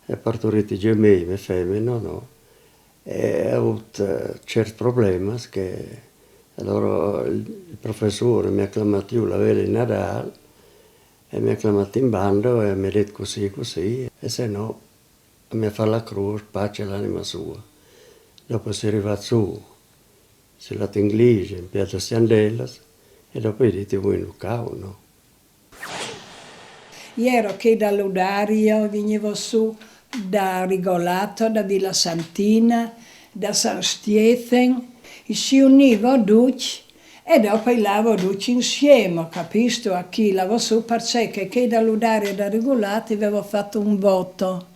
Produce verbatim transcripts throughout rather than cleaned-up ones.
E à parturît i gemei, me femine, no? E à vût, eh, cierts problemis che alore il, il professôr mi à clamât jù la vele di Nadâl e mi à clamât in bando e mi à dit cussì e cussì, e se no mi à fat la crôs, pace a l'anima sua. Dopo si è rivât sù, si è lât in glesie, in piazza Siandelas, e dopo i è dit: «Vûstu in Lucau, no?» Jero chei da Ludario, i vignivo sù da Rigolato, da Villa Santina, da San Stiethen, i si univo ducj e dopo i lavo ducj insieme, capistu? A chi lavo sù, parcè che chei da Ludario e da Rigolato i vevo fat un voto.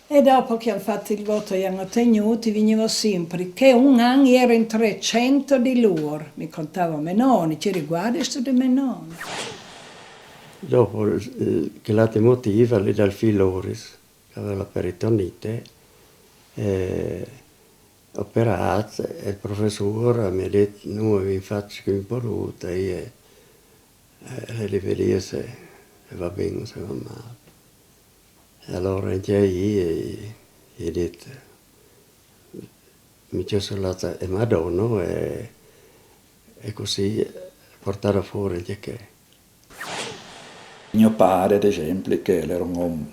E dopo che i àn fat il voto e i àn otegnût, i vignivo simpri, che un an i jero in trecent di lôr, mi contavo me noni, ti riguardistu di me noni? Dopo, eh, chel altri motîf al è dal fi Loris, che al veve la peritonite, e operât, e il professôr mi à dit: «Nô o vin fat ce che o vin podût», e, eh, al è lì a vedi se, se al va ben o se al va mâl. E alore ancje i, i, i à dit, mi ce soi lât e Madone, e, e cussì, puartât fûr ancje chê. Gno pari, ad esempli, che al jere un om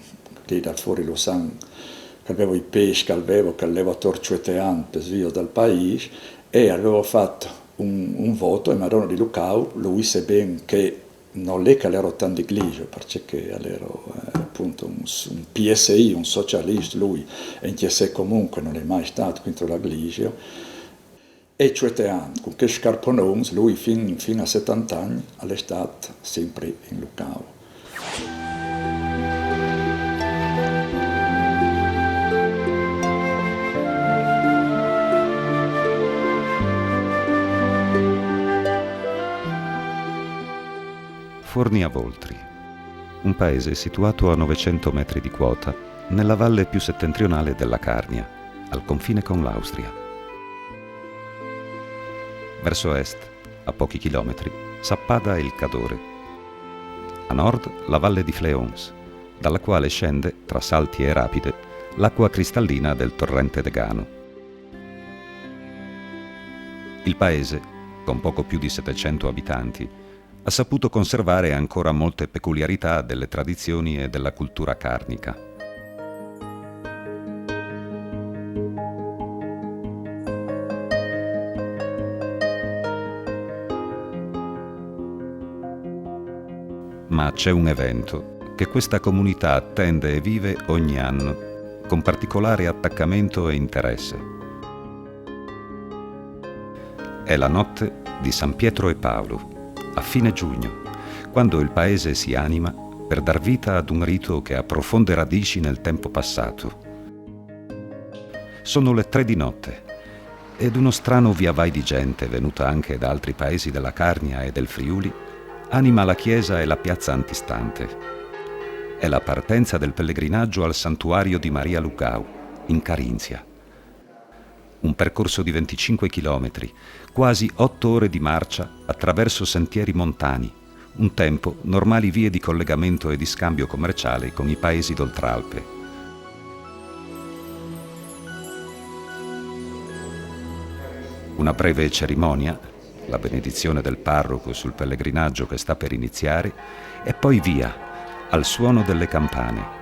che dal fûr di Lussan, che al vevo i pes, che al vevo, che al levo ator Cuetean, pes vios dal paîs, e al vevo fat un, un voto e Madone di Lucau, lui, seben che nol è che al jero tant di glesie, parcè che al jero, eh, apont un, un P S I, un socialist lui, e ancje se comuncue nol è mai stât cuintri la glesie, e Cuetean, cun chei scarponons, lui fin, fin a setante agns al è stât simpri in Lucau. Forni a Voltri, un paese situato a novecento metri di quota nella valle più settentrionale della Carnia, al confine con l'Austria. Verso est, a pochi chilometri, s'appada il Cadore. A nord la valle di Fleons, dalla quale scende, tra salti e rapide, l'acqua cristallina del torrente Degano. Il paese, con poco più di settecento abitanti, ha saputo conservare ancora molte peculiarità delle tradizioni e della cultura carnica. Ma c'è un evento che questa comunità attende e vive ogni anno, con particolare attaccamento e interesse. È la notte di San Pietro e Paolo, a fine giugno, quando il paese si anima per dar vita ad un rito che ha profonde radici nel tempo passato. Sono le tre di notte ed uno strano via vai di gente venuta anche da altri paesi della Carnia e del Friuli anima la chiesa e la piazza antistante. È la partenza del pellegrinaggio al santuario di Maria Lucau, in Carinzia. Un percorso di venticinque chilometri, quasi otto ore di marcia attraverso sentieri montani, un tempo normali vie di collegamento e di scambio commerciale con i paesi d'Oltralpe. Una breve cerimonia, la benedizione del parroco sul pellegrinaggio che sta per iniziare, e poi via, al suono delle campane.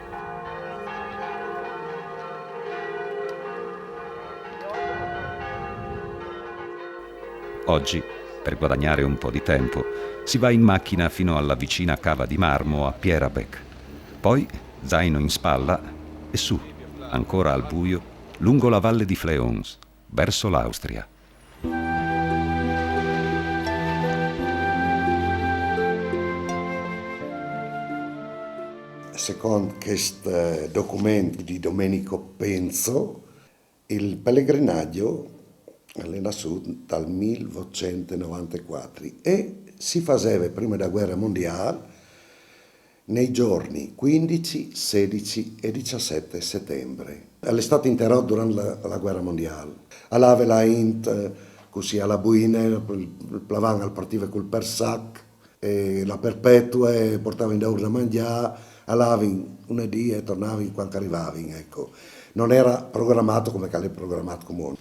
Oggi, per guadagnare un po' di tempo, si va in macchina fino alla vicina cava di marmo a Pierabech. Poi, zaino in spalla, e su, ancora al buio, lungo la valle di Fleons, verso l'Austria. Secont chest, eh, document di Domenico Penzo, il pelegrinagjo al è nassût dal mil votcent e novantecuatri e si faseve prime da guere mondiâl nei giorni cuindici, sedici e diciassette settembre. Al è stât interot durant la, la guere mondiâl. Al lave la int, eh, cussì a la buine, il, il plavan al partive cul persac, e la perpetue, portave indaûr da mangjâ, Alavin un dì e tornavin quand che rivavin, ecco. Non era programmato come che l'è programmato comò.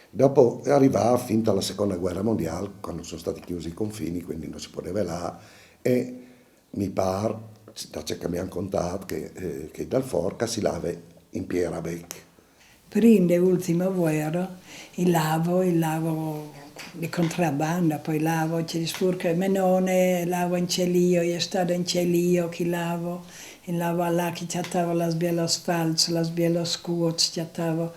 Dopo è arrivà fin alla seconda guerra mondiale, quando sono stati chiusi i confini, quindi non si poteva là, e mi par, da ciò che mi hanno contato, che, eh, che dal Forca si lave in Pierabec. Prin de ultima guerra, i lavo, i lavo di contrabanda, poi lavo, ci spurca me none, lavo in Celio, è stata in Celio, chi lavo, i lavo là, chi chattavo las bielas falz, las bielas cuots, chattavo,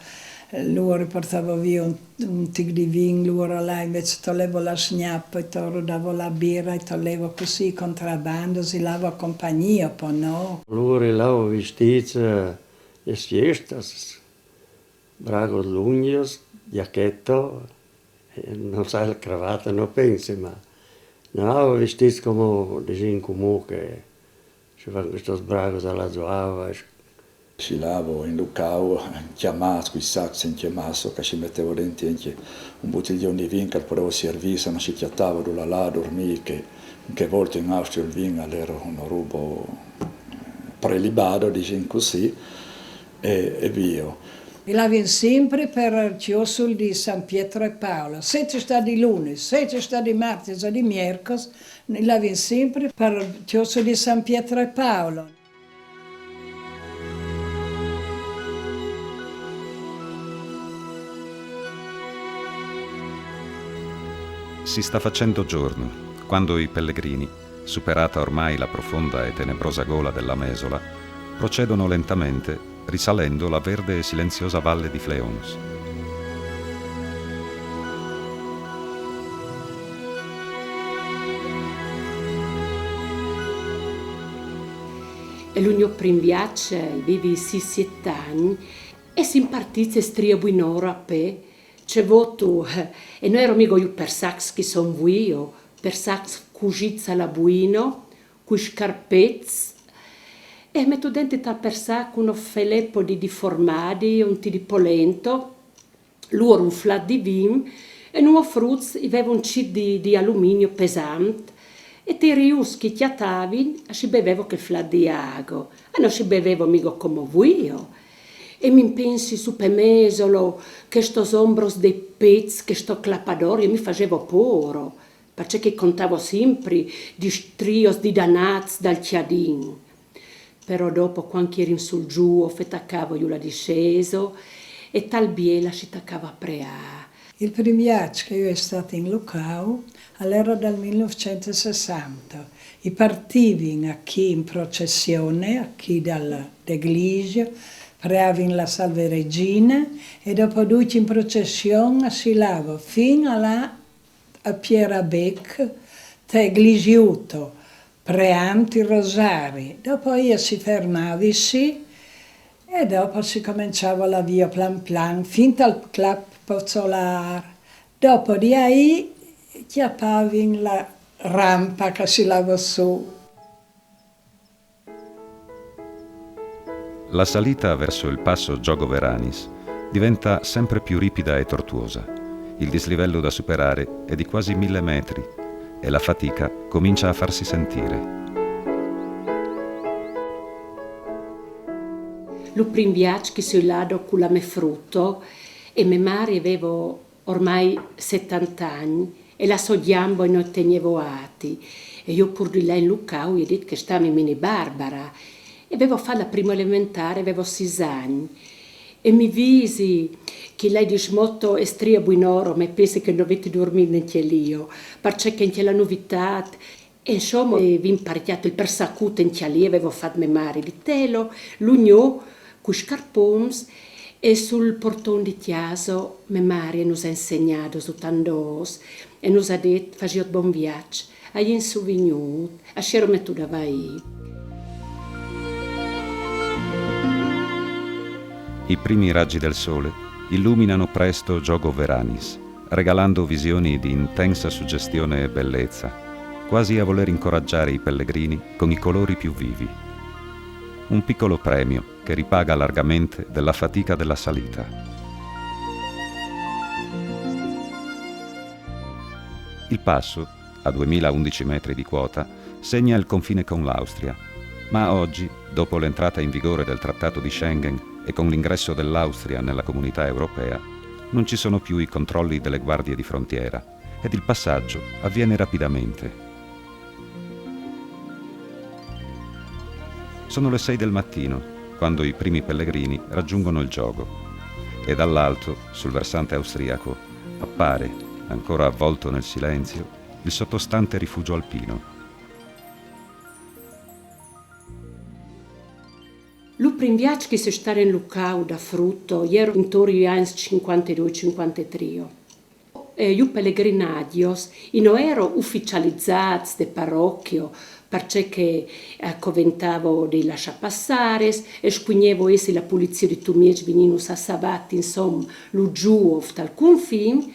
eh, loro portavo via un, un tic di vin, loro là invece tolevo la sgnappa e toro davo la birra e tolevo così, contrabando, si lavo a compagnia, po no? Loro lavo vestits, eh, e siestas, bragos lungos, giaccheto, eh, non sai, la cravatta, non pensi, ma no, vestits come, dicin, come che si fanno questo sbrago dalla Zoava. Si lavo in Lucau, chiamato, quei sacchi in chiamasso, che si metteva dentro anche un bottiglione di vin che potevo servire, se non si chiattava da là a dormire, che in che volte in Austria il vin era un robo prelibado, diciamo così, e, e via. I lavin sempre per il chiosul di San Pietro e Paolo. Se c'è sta di lunes, se c'è sta di martes o di miercos, i lavin sempre per il chiosul di San Pietro e Paolo. Si sta facendo giorno, quando i pellegrini, superata ormai la profonda e tenebrosa gola della Mesola, procedono lentamente, risalendo la verde e silenziosa valle di Fleons. E lu gno prin viaç, i vevi sîs siet agns, e sin partîts stria buinora a pè, ce votu, eh, e no ero migo jù per Sax chi son vuio, per Sax cusits a la buino, cui scarpets, e metût dentri tal persac uno felepo di, di formadi, un tî di polento, lûr un flat di vin, e nô fruts i vevo un cît di, di aluminio pesant, e tai rius chi cjatavin a si bevevo chel flat di ago, a no si bevevo migo come vuio. E mi impensi su pe Mesolo, chestos ombros dai pets, chesto clapador, e mi fasevo pôro, parcè che i contavo simpri di strios di danâts dal Cjadin. Però dopo, cuant ch'i erin sul zû, o fetacavo jù la disceso, e tal biel a si tacava a preâ. Il prin viaç che jo i è stât in Lucau al era dal mil nûfcent e sessanta. I partivin achì in procession, achì dal, de glisio, preavin la Salve Regina e dopo ducj in procession a si lavo fin a la a Pierabec, te glisiuto, preant il rosari, dopo ia si fermavisi e dopo si començava la via plan plan fin tal clap Pozzolâr. Dopo di aì cjapavin la rampa che si lavo sù. La salita verso il passo Giogo Veranis diventa sempre più ripida e tortuosa. Il dislivello da superare è di quasi mille metri e la fatica comincia a farsi sentire. Lu prin viaç ch'i soi lado cu la me fruto e me mari i vevo ormai setanta agns e la so gjambo no i tegnevo ati. E jo pûr di lâ in Lucau i ai dit che stâmi in mini Barbara. E vevo fat la primo elementare, vevo sîs agns. E mi visi chi là i dismoto e stria buinoro, mi pensi che no veti durmît nencje lio, parcè che encje la nuvitât E insome, eh, vin parcjât il persacut encje lì, i vevo fat me mari di telo, lu gno, cui scarpons, e sul porton di cjaso me mari nus à insegnât su tandôs, e nus à dit: fasiot bon viaç, a jessi vignût, a si ero metût a vaî. I primi raggi del sole illuminano presto Giogo Veranis, regalando visioni di intensa suggestione e bellezza, quasi a voler incoraggiare i pellegrini con i colori più vivi. Un piccolo premio che ripaga largamente della fatica della salita. Il passo, a duemilaundici metri di quota, segna il confine con l'Austria, ma oggi Dopo l'entrata in vigore del Trattato di Schengen e con l'ingresso dell'Austria nella Comunità Europea, non ci sono più i controlli delle guardie di frontiera ed il passaggio avviene rapidamente. Sono le sei del mattino, quando i primi pellegrini raggiungono il Giogo. E dall'alto, sul versante austriaco, appare, ancora avvolto nel silenzio, il sottostante rifugio alpino. Lu prim viaç chi soi stà in lu Cau da fruto, jero intor i agns cincuantedoi cincuantetrì. E ju pelegrinagjos i no ero uficializâts de parochio, parcè che a coventavo dei lassapassares e scugnavo essi la pulizia di Tumieç vignînus a sabat, insom, lu zûf tal cunfin,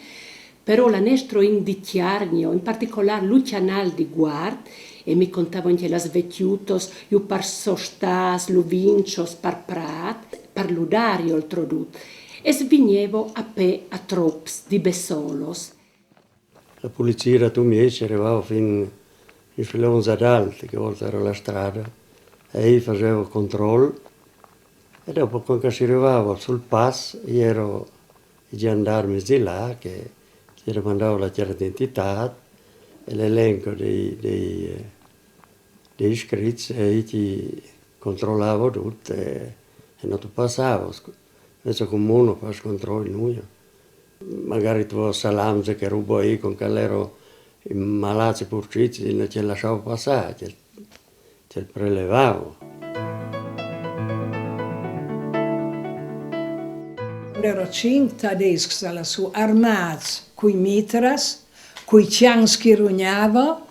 però la nestro int di Cjargno, in particolâr lu Cjanâl di Guart, e mi contavo ancje las vecjutos, ju par Sostâs, lu Vincos, par Prât, par lu Dario oltredut, e si vignevo a pè a trops di bessolos. La pulizia da Tumieç rivavo fin, fin su la Onze ad Alt, che volta ero la strada, e i fasevo control, e dopo, cuant che si rivavo sul pas, i ero i gjandarmis di là che ti domandavo la cjarte identitât e l'elenco dei, dei, eh, dei iscrits, e i ti controlavo dut e, e no tu passavo. Invezit cumò no fâs control nuie. Magari tu salams che rubo i, cuant che l'ero i malâts, i purcits, no ti lassavo passâ, ti, ti prelevavo. Ero cinc tadescs lassù, armâts cui mitras, cui cjans chi rugnavo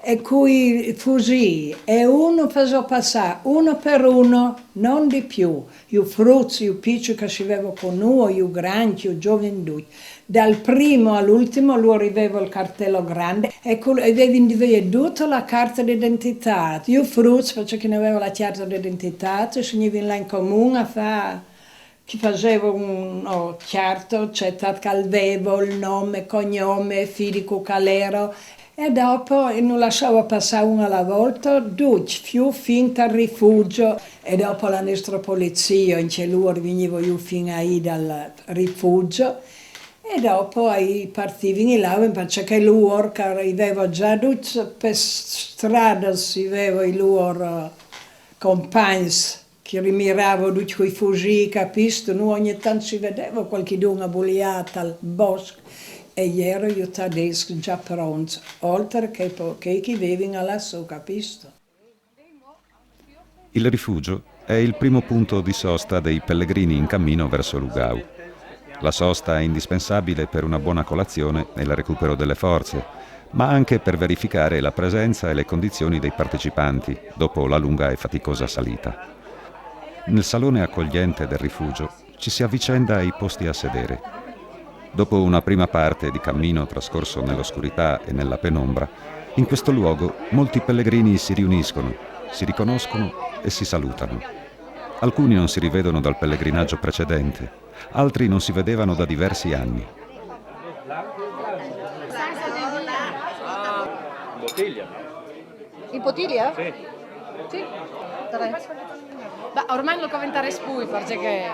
e cui fusîi, e unu fasò passâ, unu par unu, non di più, ju fruts, ju piçui che si vevo cun nô, ju grancj, ju zovins, ducj. Dal primo al ultimo lôr i vevo il cartelo grande e cul, i vevin di vê duta la cjarte di identitât. Ju fruts, parcè che no vevo la cjarte di identitât, si gnivin là in comun a fâ, chi fasevo un, no, cjarte, cioè, tat che al vevo, il nome, cognome, fidi cu che al ero, e dopo i nus lassavo passâ un a la volta, ducj, fiù fin tal rifugio, e dopo la nestra polizia, ancje lôr vignivo jù fin a i dal rifugio, e dopo a i partivin, i lavin, parcè che lôr, che i vevo za ducj pe strade, i vevo i lôr, eh, compagns, che i rimiravo ducj cui fusîi, capistu? Nô ogni tant si vedevo cualchidun abuliât al bosc, e i ero ju tadescs za pronts, oltre che po-, chei chi vevin a lassù, capistu? Il rifugio è il primo punto di sosta dei pellegrini in cammino verso Lugau. La sosta è indispensabile per una buona colazione e il recupero delle forze, ma anche per verificare la presenza e le condizioni dei partecipanti dopo la lunga e faticosa salita. Nel salone accogliente del rifugio ci si avvicenda ai posti a sedere. Dopo una prima parte di cammino trascorso nell'oscurità e nella penombra, in questo luogo molti pellegrini si riuniscono, si riconoscono e si salutano. Alcuni non si rivedono dal pellegrinaggio precedente, altri non si vedevano da diversi anni. In bottiglia? Sì. Sì? Tre. Ma ormai non coventarei spui, perché che...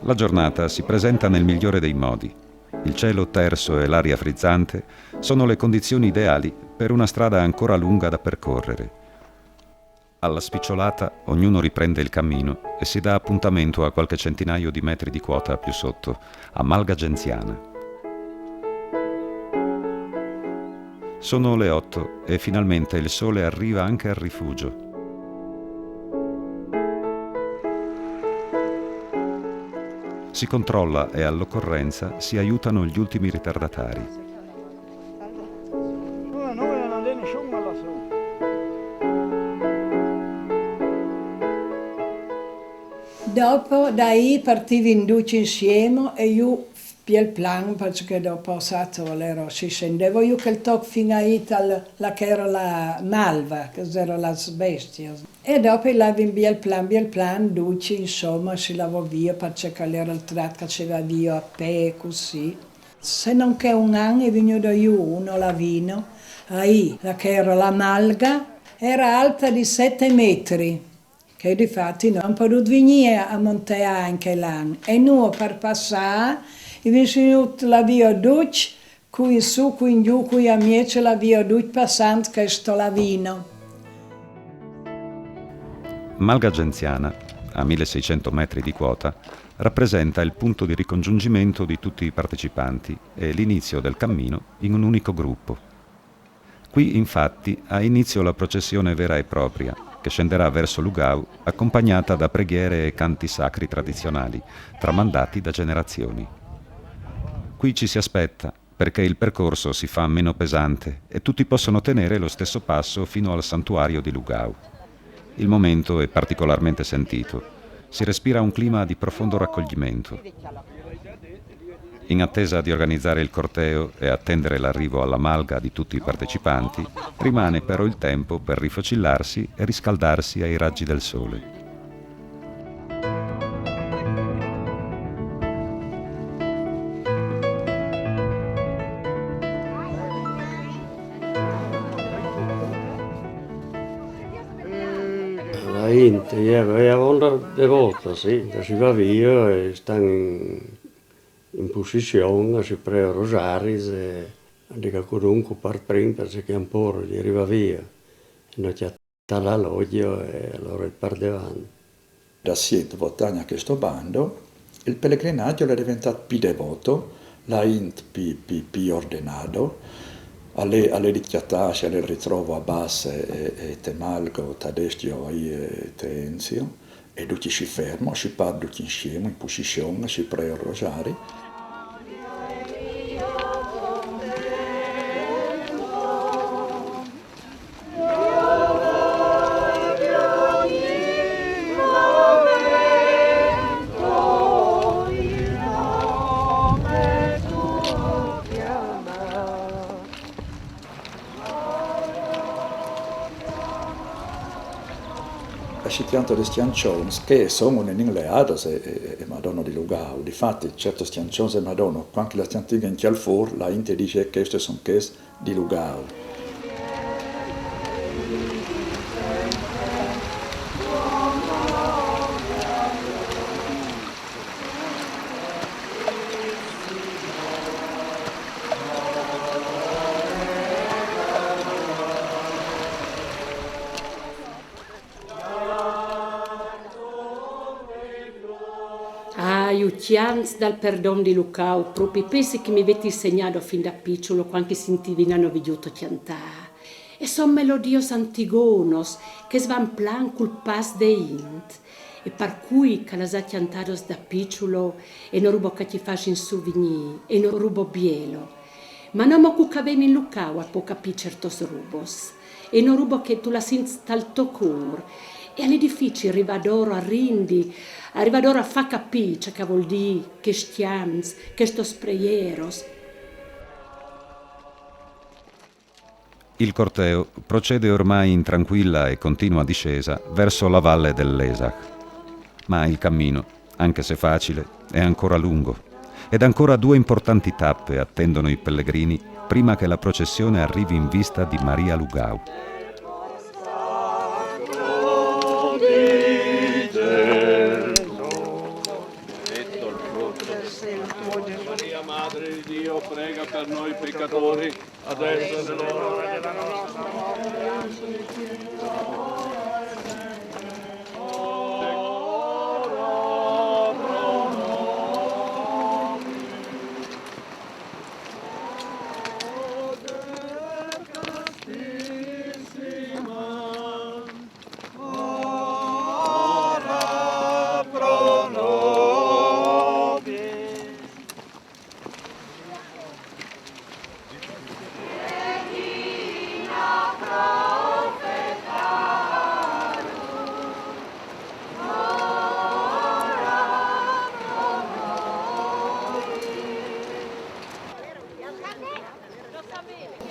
La giornata si presenta nel migliore dei modi. Il cielo terso e l'aria frizzante sono le condizioni ideali per una strada ancora lunga da percorrere. Alla spicciolata ognuno riprende il cammino e si dà appuntamento a qualche centinaio di metri di quota più sotto, a Malga Genziana. Sono le otto e finalmente il sole arriva anche al rifugio. Si controlla e all'occorrenza si aiutano gli ultimi ritardatari. Dopo da i partivin ducj insieme e ju Biel plan, parcè che dopo sato l'ero, si scendeva io quel toc fin a Ital, là che era la malva, che c'era las bestias. E dopo là vin biel plan, biel plan, duci, insomma, si lavo via, parcè che l'era il trat che si va via a pè, così. Se non che un anno è venuto io uno lavino, ahì, là che era la malga, era alta di sette metri. Che difatti no han podut vignir a montear in chel an. E nô par passar, i vin signut la via ducj, cui su, cui in giù, cui a miez la via ducj passant chesto lavino. Malga Genziana, a milleseicento metri di quota, rappresenta il punto di ricongiungimento di tutti i partecipanti e l'inizio del cammino in un unico gruppo. Qui, infatti, ha inizio la processione vera e propria, che scenderà verso Lugau, accompagnata da preghiere e canti sacri tradizionali, tramandati da generazioni. Qui ci si aspetta, perché il percorso si fa meno pesante e tutti possono tenere lo stesso passo fino al santuario di Lugau. Il momento è particolarmente sentito. Si respira un clima di profondo raccoglimento. In attesa di organizzare il corteo e attendere l'arrivo alla malga di tutti i partecipanti, rimane però il tempo per rifocillarsi e riscaldarsi ai raggi del sole. La int jeva, jeva onda devota, sì, da si va via e stan in, in posizion, si preo rosaris e dica codunque par prim, parcè che han pôr di rivar via e no cjatà la logio e alora par devant. Da siet vot agn a chesto bando, il pelegrinaggio l'è deventât pi devoto, la int pi, pi, pi ordenado, al è, al è di cjatâsi, al è il ritrovo a Basse e, e te Malgo, te Destio e te Enzio, e ducj si fermo, si par ducj insieme, in posizion, si preo il rosari. E si cjanta des cjançons che a son une nin leadas e, e, e Madona di Lugau. Difati, ciertos cjançons e Madona, cuant che las cjantin in chel fôr, la int e dîs: chestos a son chês di Lugau. Ah, ju cjants dal perdon di Lucau, propi pensi che mi veti insegnado fin da piçulo, cuant che sintivi nano Vigliuto cjantâ. E son melodios antigonos, che svan plan cul pas de int. E par cui che las à cjantados da piçulo, e no rubo che ti fassin suvignî, e no rubo bielo. Ma nomo cu che vevin in Lucau al pò capî ciertos rubos. E no rubo che tu la sints tal to cûr. E al è dificil rivâ doro a rindi, a rivâ doro a fâ capî ce che a vûl dî chescj cjants, chestos preieros. Il corteo procede ormai in tranquilla e continua discesa verso la valle del Lesach. Ma il cammino, anche se facile, è ancora lungo. Ed ancora due importanti tappe attendono i pellegrini prima che la processione arrivi in vista di Maria Lugau. Maria, Madre di Dio, prega per noi peccatori, adesso è l'ora della nostra morte.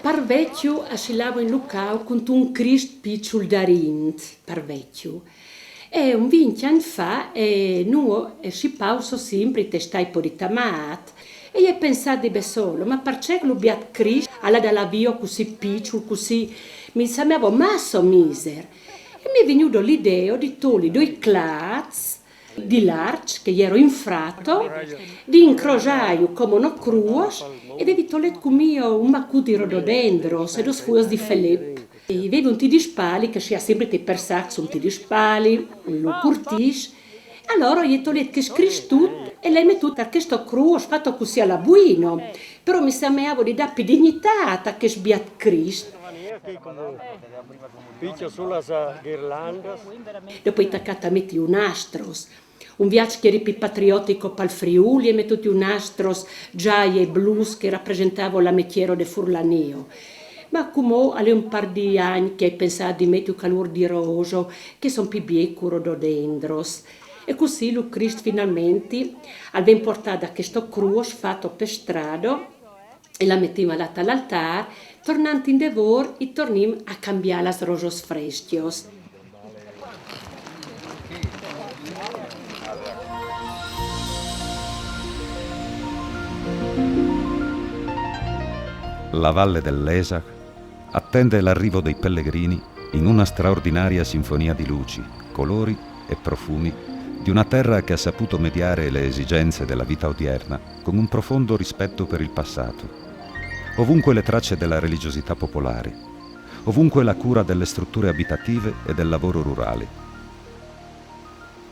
Par vecju a si lavo in lu cau cuntun Crist piçul darint, par vecju. E un vincj agns fa, eh, nu, eh, si pauso simpri te stai po ritamât. E i ai pensât di bessolo, ma parcè che lu biat Crist al à da lâ vio cussì piçul, cussì, mi sameavo masso miser. E mi è vignudo l'ideo di toli doi clats di larç che jero infrato, di incrosâju come uno cruos e vevi tolet cun mi un macut di rododendros e dôs fuios di felip. E vevi un ti di spali che si à simpri tei persacs, un ti di spali, lu curtìs. Alora i ai tolet chest Crist tut e i ai metût a chesto cruos fato cussì a la buino. Però mi sameavo di dâ pi dignitât a chest biat Crist. Piço su las ghirlandas. Dopo i ai tacât a meti i nastros. Un viaç che jeri pi patriotico pal Friûl, i ai metût i nastros zâi e blus che rapresentavo la mê tiero de furlanio. Ma cumò al è un pâr di agns che i ai pensât di meti un calur di roso, che a son pi biei che i rododendros. E cussì lu Crist finalmentri al ven puartât da chesto cruos fato pe strado, e la metin là tal altâr, tornant indevôr i tornìn a cambiâ las rosas frescjas. La valle del Lesach attende l'arrivo dei pellegrini in una straordinaria sinfonia di luci, colori e profumi di una terra che ha saputo mediare le esigenze della vita odierna con un profondo rispetto per il passato. Ovunque le tracce della religiosità popolare, ovunque la cura delle strutture abitative e del lavoro rurale.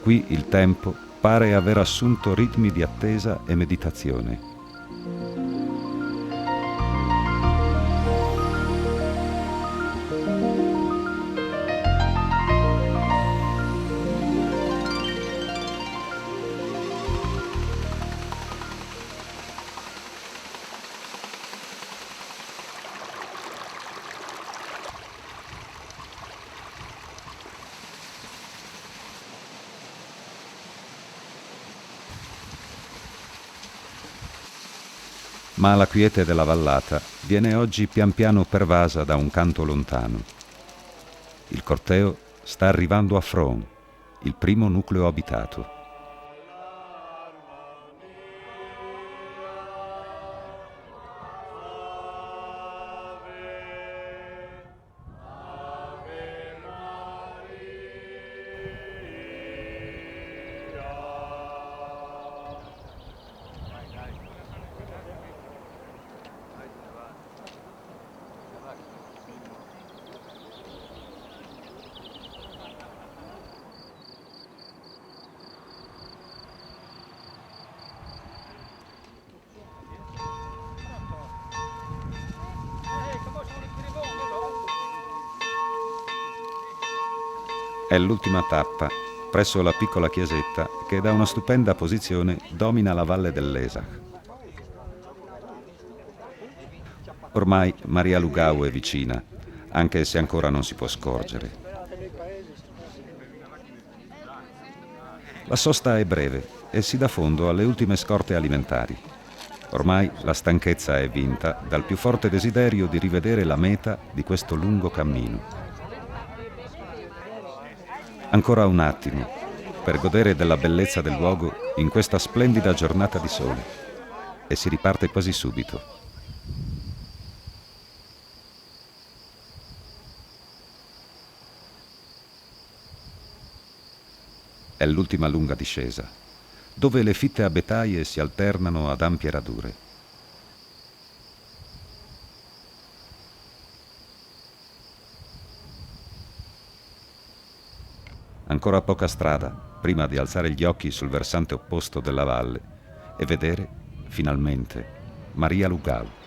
Qui il tempo pare aver assunto ritmi di attesa e meditazione. Ma la quiete della vallata viene oggi pian piano pervasa da un canto lontano. Il corteo sta arrivando a Fron, il primo nucleo abitato. È l'ultima tappa, presso la piccola chiesetta che da una stupenda posizione domina la valle del Lesach. Ormai Maria Lugau è vicina, anche se ancora non si può scorgere. La sosta è breve e si dà fondo alle ultime scorte alimentari. Ormai la stanchezza è vinta dal più forte desiderio di rivedere la meta di questo lungo cammino. Ancora un attimo per godere della bellezza del luogo in questa splendida giornata di sole. E si riparte quasi subito. È l'ultima lunga discesa, dove le fitte abetaie si alternano ad ampie radure. Ancora poca strada prima di alzare gli occhi sul versante opposto della valle e vedere, finalmente, Maria Lugau.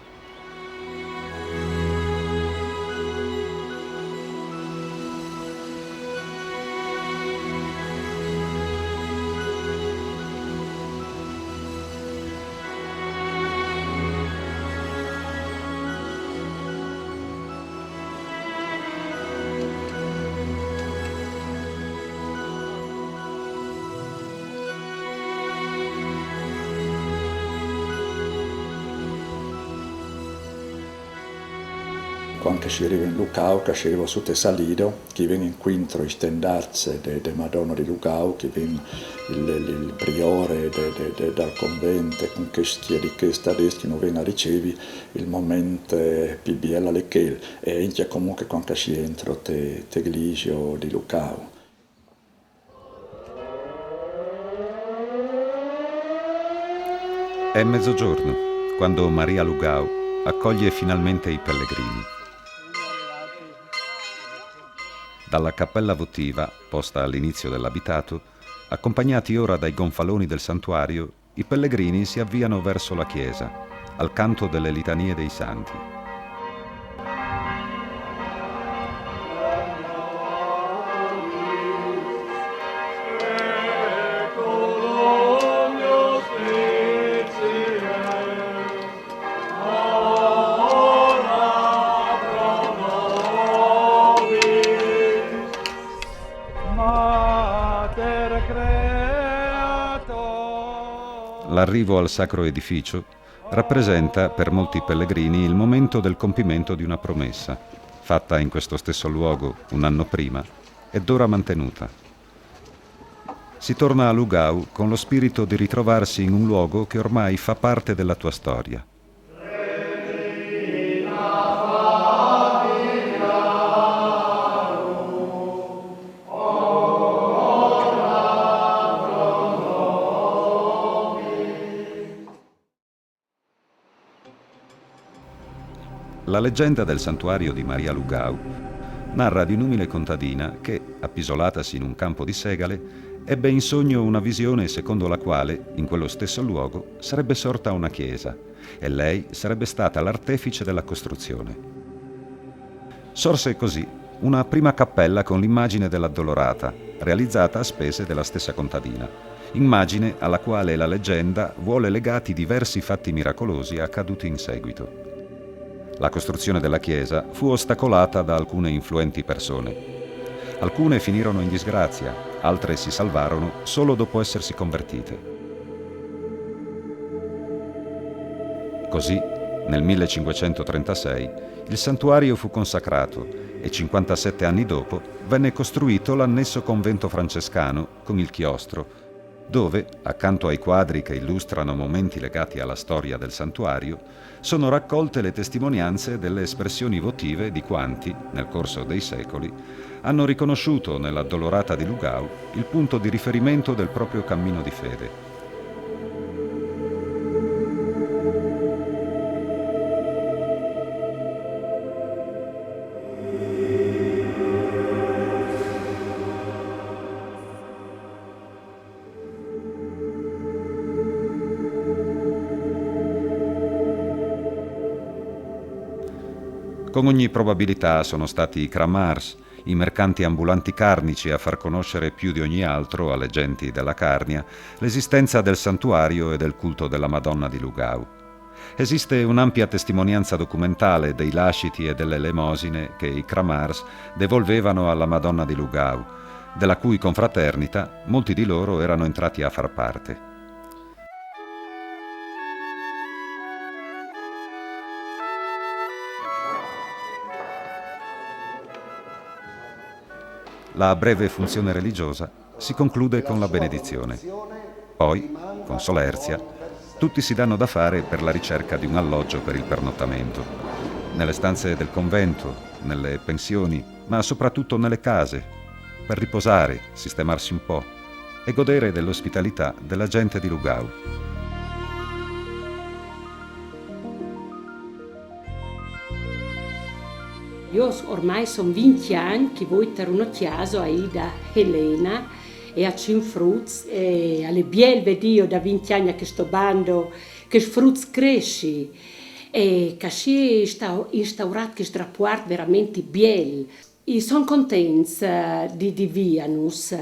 Cuant che si riva in Lucau, che si riva su te salida, che i ven incuintro i stendarts de, de Madona di Lucau, che i ven il, il, il priore de, de, de, dal convent cun chescj di chest adès che nus ven a ricevi, il moment, eh, plui biel al è chel, e ancje comunque cuant che si entra te, te glesia di Lucau. È mezzogiorno, quando Maria Lugau accoglie finalmente i pellegrini. Dalla cappella votiva, posta all'inizio dell'abitato, accompagnati ora dai gonfaloni del santuario, i pellegrini si avviano verso la chiesa, al canto delle litanie dei santi. L'arrivo al sacro edificio rappresenta per molti pellegrini il momento del compimento di una promessa, fatta in questo stesso luogo un anno prima ed ora mantenuta. Si torna a Lugau con lo spirito di ritrovarsi in un luogo che ormai fa parte della tua storia. La leggenda del santuario di Maria Lugau narra di un'umile contadina che, appisolatasi in un campo di segale, ebbe in sogno una visione secondo la quale, in quello stesso luogo, sarebbe sorta una chiesa e lei sarebbe stata l'artefice della costruzione. Sorse così una prima cappella con l'immagine dell'Addolorata, realizzata a spese della stessa contadina, immagine alla quale la leggenda vuole legati diversi fatti miracolosi accaduti in seguito. La costruzione della chiesa fu ostacolata da alcune influenti persone. Alcune finirono in disgrazia, altre si salvarono solo dopo essersi convertite. Così, nel millecinquecentotrentasei, il santuario fu consacrato e cinquantasette anni dopo venne costruito l'annesso convento francescano con il chiostro, dove, accanto ai quadri che illustrano momenti legati alla storia del santuario, sono raccolte le testimonianze delle espressioni votive di quanti, nel corso dei secoli, hanno riconosciuto nell'Addolorata di Lugau il punto di riferimento del proprio cammino di fede. Con ogni probabilità sono stati i cramars, i mercanti ambulanti carnici, a far conoscere più di ogni altro alle genti della Carnia l'esistenza del santuario e del culto della Madonna di Lugau. Esiste un'ampia testimonianza documentale dei lasciti e delle elemosine che i cramars devolvevano alla Madonna di Lugau, della cui confraternita molti di loro erano entrati a far parte. La breve funzione religiosa si conclude con la benedizione. Poi, con solerzia, tutti si danno da fare per la ricerca di un alloggio per il pernottamento. Nelle stanze del convento, nelle pensioni, ma soprattutto nelle case, per riposare, sistemarsi un po' e godere dell'ospitalità della gente di Lugau. Jo ormai son vincj agn che i voi tar uno cjaso a Ida Helena e a cinc fruts, e al è biel vediju da vincj agn a chesto bando chescj fruts cressi e ch'a si è insta-, instaurât chest rapuart veramenti biel. I son contents, eh, di, di vignus.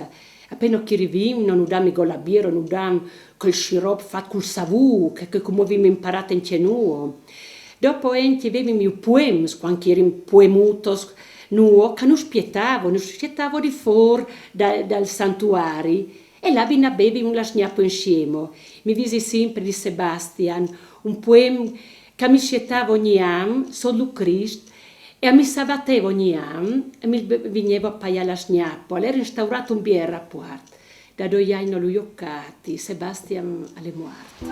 Apeno ch'i rivìn, no nu dan migò la biero, nu dan chel sirop fat cul savù, che, che cumò vin imparât encje nuo. Dopo encje vevin ju puems, cuant ch'i erin puemutos, nuo, ch'a nus spietavo, nus spietavo di fûr da, dal santuari, e là vin a bevi un lasgnapo insiemo. Mi visi simpri di Sebastian, un puem ch'a mi spietavo ogni an, sot lu Crist, E a mi savateva ogni an, e mi ve-, vignevo a paià la sgnapa, al era instaurât un biel rapuart. Da doi agns no lu joi cjatât, Sebastian al è muart.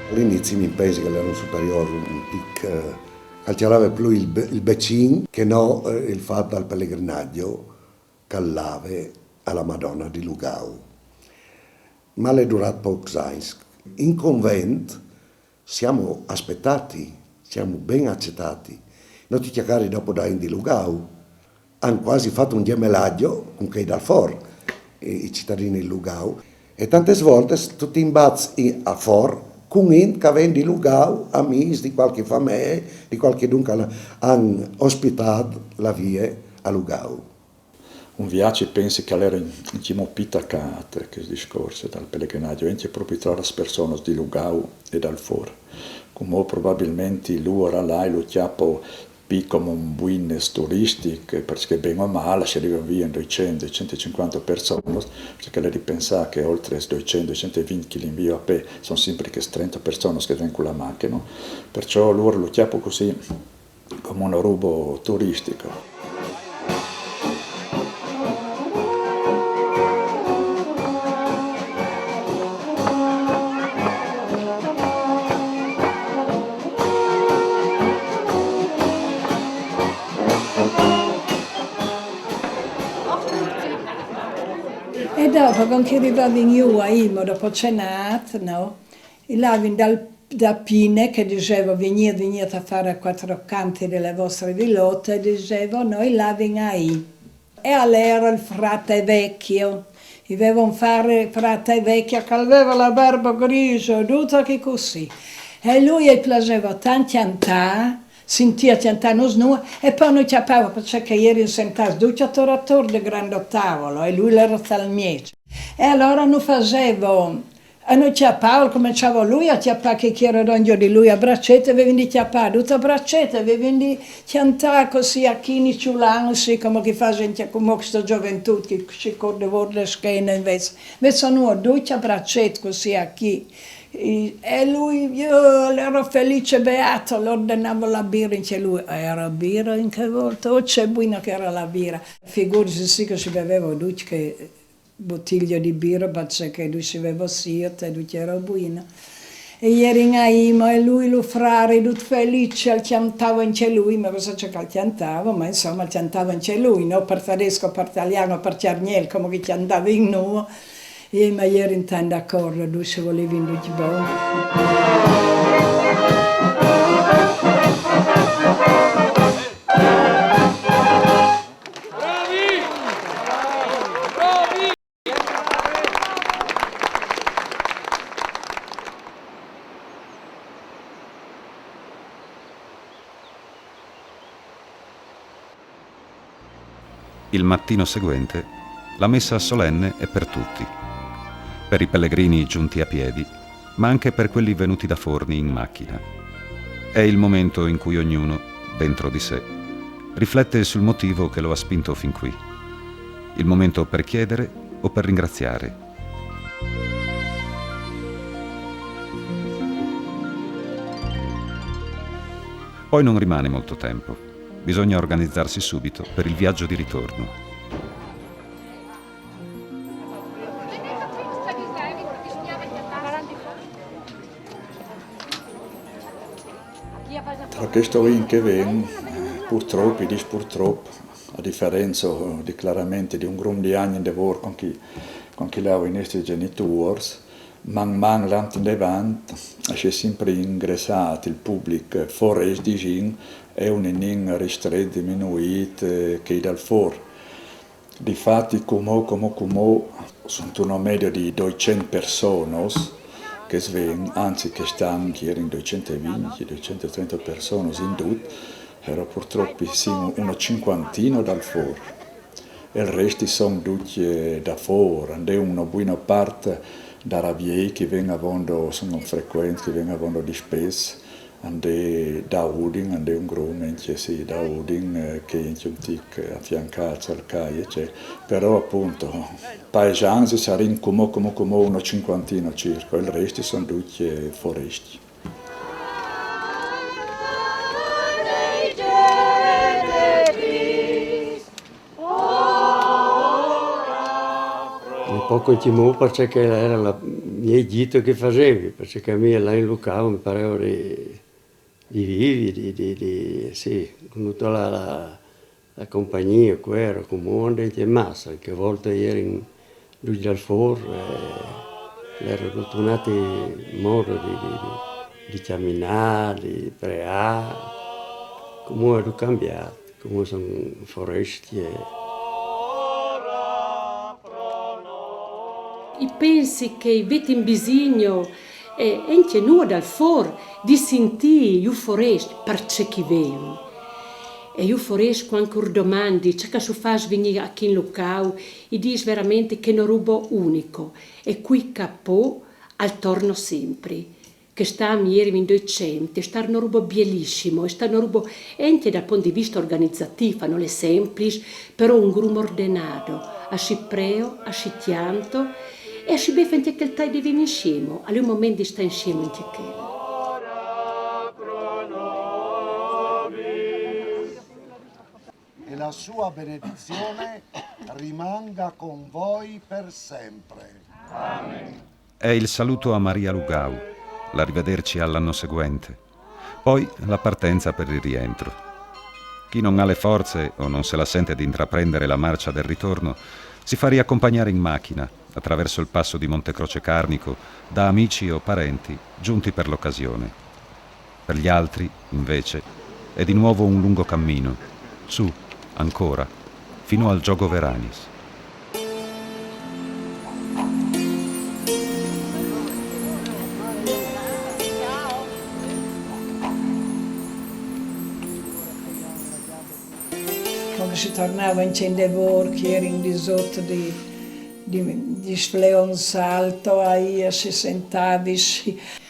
A l'inizi mi pensi che al era un superiôr un pic, eh, che al cjalave plui il be-, il becin che no, eh, il fat dal pelegrinagjo che al lave a la Madona di Lugau. Ma al è durât pôcs agns. In convent semo aspetâts, semo ben acetâts. No ti cjacari dopo dai in di Lugau. A àn cuasi fat un gjemelagjo cun chei dal For, i, i citadins di Lugau. E tantis voltis tu ti imbats i-, a For cun int che a ven di Lugau, amîs di cualchi famee, di cualchidun che a àn ospitât la vie a Lugau. Un viaç i pensi che al era in, in cima pi tacât chest discors dal pelegrinagjo, ancje propit tra las personas di Lugau e dal For. Cumò probabilmentri lôr là lu cjapo pi come un business turistic, parcè che ben o mâl si riva vie in doicent, doicent e cincuante personas, parcè che al è di pensâ che oltri ai doicent, doicent e vincj che i invio a pè, a son simpri chês trente personas che a ven cu la machine, no? Parcè lôr lu cjapo cussì, come una roba turistica. E dopo, cuant che i rivavin jù a Imo, dopo cenât, no? I lavin dal, da Pine che disevo: «Vignît, vignît a fâ cuatri cantis de la vuestra vilote», disevo, no, i lavin a i. E al era il frate vecchio, i vevon fat frate vecchio che al veva la barba grisa, duta che cussì. E lui i plaseva tant cjantâ, sintî cjantâ nus nua, e po nus cjapava, parcè che i erin sentâts ducj ator ator de granda tavola, e lui al era tal mieç. E alora nus fasevo A nus cjapavo, al començavo lui a cjapâ chei che i era dongjo di lui a bracete, i vevin di cjapâ dut a bracete, i vevin di cjantâ cussì a chi, ni ciulant, sì, come che i fasin ancje cumò sta zoventût che si cor devôr de schene invezit. Invezit nô ducj a bracet cussì a chi. E, e lui, jo, al era felice beato, al ordenavo la bira ancje lui. Era bira in chê volte, oh, ce buina che era la bira. Figurisi sì che si beveva ducj chê botiglio di bira, parcè che lui si veva siet, e ducj era buina. E i erin a Imo, e lui, lu frari, dut felice, al cjantava ancje lui, ma cosa ce che al cjantava, ma insoma, al cjantava ancje lui, no? Par tedesco, par talian, par cjargnel, come che i cjantavin nô, e ma i erin tant d'acordo, ducj si volevin ducj bon. Il mattino seguente, la messa solenne è per tutti, per i pellegrini giunti a piedi, ma anche per quelli venuti da Forni in macchina. È il momento in cui ognuno, dentro di sé, riflette sul motivo che lo ha spinto fin qui. Il momento per chiedere o per ringraziare. Poi non rimane molto tempo. Bisogna organizzarsi subito per il viaggio di ritorno. Tra chest in che ven, eh, purtrop, i dîs purtrop, a diference, eh, di, clarementri di un grum di agns indevôr cuant che, cuant che i lavo i nestris gjenitôrs, man man lant indevant, si è simpri ingressât il public forêt, disìn, e un ninin ristret, diminuît, eh, chei dal For. Difati, cumò, cumò, cumò, suntune medie di doicent personas che a ven, anzit, chest an i erin doicent e vincj, doicent e trente personas in dut, però purtrop i sin une cincuantine dal For. E il resti son ducj, eh, da fôr, a 'nd è una buina part da Raviei che ven avondo, son frequents, che ven avondo dispès, a 'nd è da Udin, a 'nd è un grum, encje sì, da Udin, eh, che è encje un tic a fiancâ a Cercai, eccetera. Però appunto, paesans i sarìn cumò, cumò, cumò una cinquantina circa, il resti son ducj, eh, foresti. Un pôc timût parcè che era la, il gît che fasevi, parcè che a mi là in Lucau mi pareva di, di vivi, di, di, di, sì, cun duta la, la, la compagnia, che era cumò, ancje massa, che a volte a jerin ducj dal fôr, eh, a era dut un altri mût di, di, di, di cjaminâ, di preâ, cumò a è dut cambiât, cumò a son foresti e I pensi che i vetin bisigno, eh, encje nô dal fôr, di sintî ju forest parcè ch'i vevin. E ju forest, cuant ch'ur domandi ce ch'a us fâs vignî achì in Lucau, i dîs verementri che a è una roba unica, e cui ch'a pò al torna simpri. Chest an i jerin in doi cent, e je stât una roba bielissima, e je stât una roba, encje dal pont di vista organizatîf, a nol è semplice, però un grum ordenât, a si pree, a si cjante, e a si bêf encje chel tai di vin insiemi, al è un moment di stâ insiemi encje chel. E la sua benedizione rimanga con voi per sempre. È il saluto a Maria Lugau, l'arrivederci all'anno seguente, poi la partenza per il rientro. Chi non ha le forze o non se la sente di intraprendere la marcia del ritorno, si fa riaccompagnare in macchina, attraverso il passo di Monte Croce Carnico, da amici o parenti giunti per l'occasione. Per gli altri, invece, è di nuovo un lungo cammino, su, ancora, fino al Giogo Veranis. Cuant ch'i tornavin in Cendevôr, ch'i jerin di sot di, di, di fleons alts, a jessi sentadis,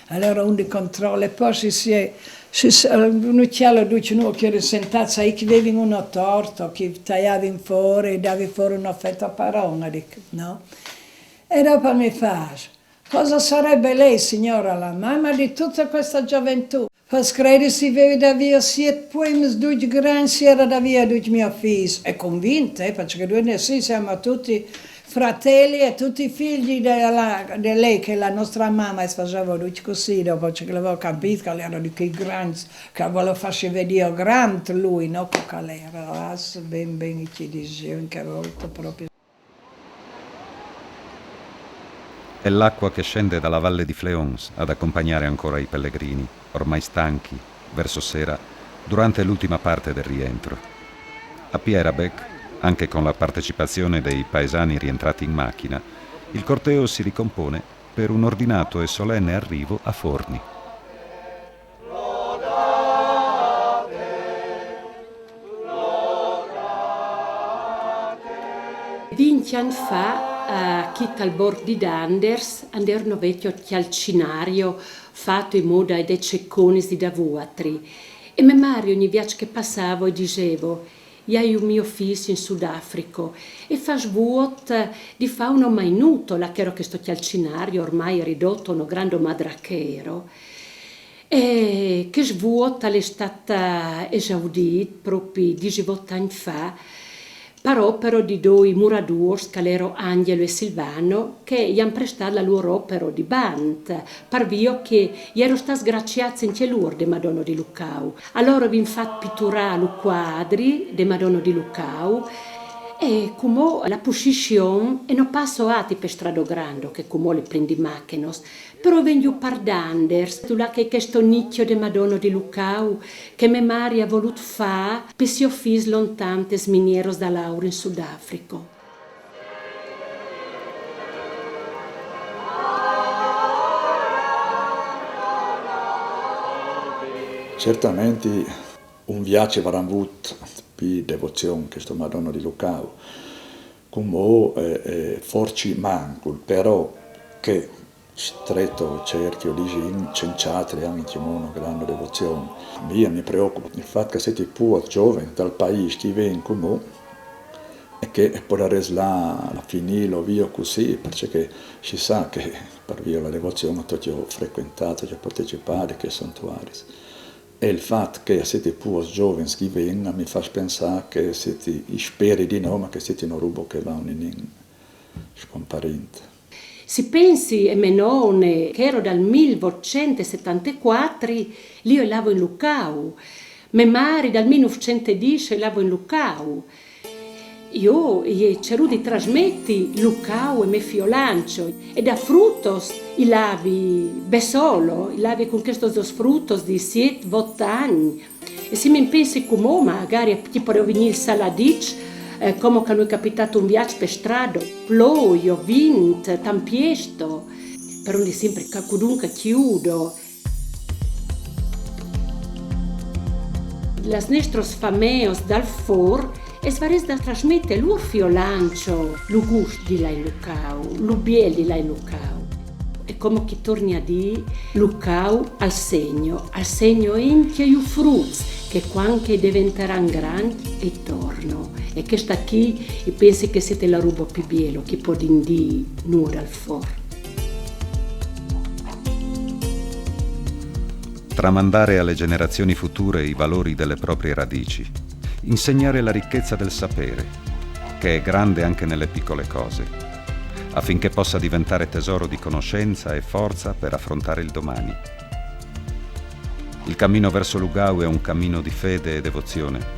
alora un di controle, po si, si, si, un cjale ducj nô ch'i jerin sentadis, a ch'i vevin una torta, ch'i taiavin fôr, i davin fôr una feta par un, a dic, no? E dopo mi fâs: Cosa sarebbe lei, signora, la mamma di tutta questa gioventù? Fâs credi, si vevi da via siet puems ducj grancj, si era da via ducj miei fîs. E convint, eh, parcè che ducj, sì, siamo tutti fratelli e tutti figli de, la, de lei, che la nostra mamma, e faseva ducj cussì, dopo ce che l'avevo capît, che al era di chei grancj, che al voleva fâsi vedî grant lui, no? Che al era, ah, ben, ben, ch'i diseva, in chê volta proprio. È l'acqua che scende dalla valle di Fleons ad accompagnare ancora i pellegrini, ormai stanchi, verso sera, durante l'ultima parte del rientro. A Pierabech, anche con la partecipazione dei paesani rientrati in macchina, il corteo si ricompone per un ordinato e solenne arrivo a Forni. Vincj agns fa, achì tal borc di Danders, a 'nd era un vecjo cjalcinario fato in moda de ceconis di davuatri, e me mari ogni viaç che passavo i disevo: «I ai un mio fis in Sudafrico e fâs vuot di fâ uno mainuto, là ch'ero chesto cjalcinario ormai ridot a uno grando madrachero». E chest vuot al è stât esaudît propi disevot agns fa par opero di doi muradôrs, ch'al ero Angelo e Silvano, che i àn prestât la lôr opero di bant, par vio che i ero stâts graciâts encje lôr de Madona di Lucau. Alore o vin fat piturâ lu cuadri de Madona di Lucau, e cumò la pussession e no passo ati pe strado grando, che cumò al è plen di machenos, però o ven jù par Danders, dulà che a è chesto nicjo de Madona di Lucau, che me mari a à volût fâ pe sio fis lontan tes minieros da laur in Sudafrico. Certamentri un viaç i varan vût plui devozion chesto Madona di Lucau. Cumò, eh, eh, forsi mancul, però che stretto cerchio di gent, cenciatri anche cumò una grande devozione. Mia mi preoccupa il fatto che siete pur giovani dal paese che ven cumò e che podarès là a finirlo via così, perché si sa che per via della devozione ho frequentato, ho partecipato a che santuaris. E il fatto che siete pur giovani che ven mi fa pensare che siete, speri di no, ma che siete un rubo che va un inin scomparente. Si pensi e me none, che ero dal mil votcent e settantequattro, io lavo in Lucau. Me mari dal mil nufcent e dix lavo in Lucau. Io i cerù di trasmetti Lucau e me fiolancio, e da frutos i lavi bessolo, i lavi con questos dos frutos di siet, vot agni. E si mi pensi cumò, magari ti podeu venir il saladic, eh, come che noi è capitato un viaggio per strada, ploio, vint, tampiesto, per un di sempre cacudun che chiudo. Las nestros fameos dal for es varés da trasmette lur fiolancio, lu gust di lai Lucau, lu biel di lai Lucau. E come che torni a di, Lucau al segno, al segno enche i fruts, che quan che deventeran grand e torno. E questa qui, i pensi che siete la rubo più bielo che podin di nu dal for. Tramandare alle generazioni future i valori delle proprie radici, insegnare la ricchezza del sapere, che è grande anche nelle piccole cose, affinché possa diventare tesoro di conoscenza e forza per affrontare il domani. Il cammino verso Lugau è un cammino di fede e devozione,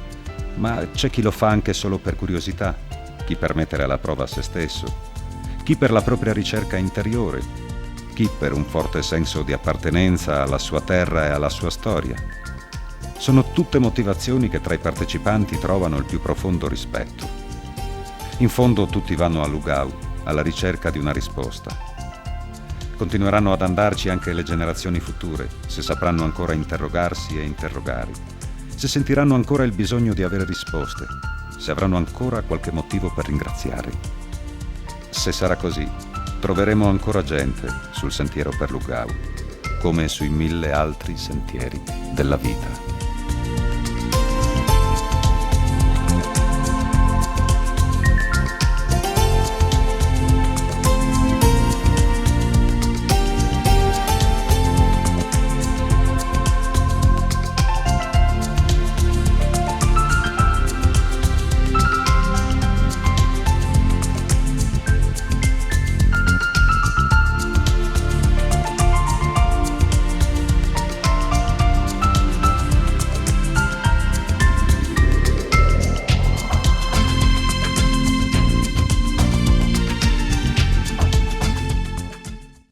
ma c'è chi lo fa anche solo per curiosità, chi per mettere alla prova se stesso, chi per la propria ricerca interiore, chi per un forte senso di appartenenza alla sua terra e alla sua storia. Sono tutte motivazioni che tra i partecipanti trovano il più profondo rispetto. In fondo tutti vanno a Lugau, alla ricerca di una risposta. Continueranno ad andarci anche le generazioni future, se sapranno ancora interrogarsi e interrogare, se sentiranno ancora il bisogno di avere risposte, se avranno ancora qualche motivo per ringraziare. Se sarà così, troveremo ancora gente sul sentiero per Lugau, come sui mille altri sentieri della vita.